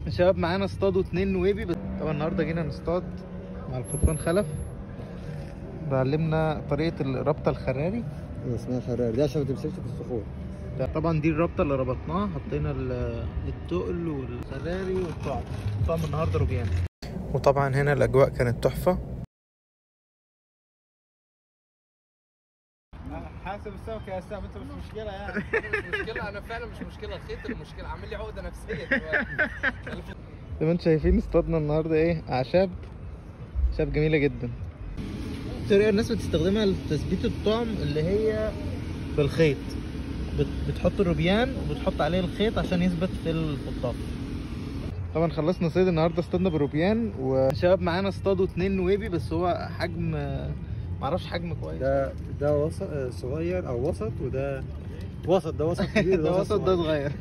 الشباب معانا اصطادوا 2 نويبي. طبعا النهارده جينا نصطاد مع القبطان خلف، بعلمنا طريقه الربطه الخراري. اسمها خراري دي عشان ما تمسكش في الصخور. طبعا دي الربطه اللي ربطناها، حطينا التقل والخراري والطعم. طعم النهارده روبيان. وطبعا هنا الاجواء كانت تحفة. حاسب السمكة يا سام، انت مش مشكلة يعني. مش مشكلة، انا فعلا مش مشكلة، الخيط المشكلة عامل لي عقده نفسية دلوقتي. زي ما انتم شايفين اصطادنا النهارده ايه؟ اعشاب، اعشاب جميلة جدا. الطريقة الناس بتستخدمها لتثبيت الطعم اللي هي بالخيط، بتحط الروبيان وبتحط عليه الخيط عشان يثبت في الخطاف. طبعا خلصنا صيد النهارده، اصطادنا بالروبيان، والشباب معانا اصطادوا 2 نويبي، بس هو حجم معرفش حجم كويس. ده وسط صغير او وسط، وده وسط، ده وسط كبير، ده وسط، ده صغير.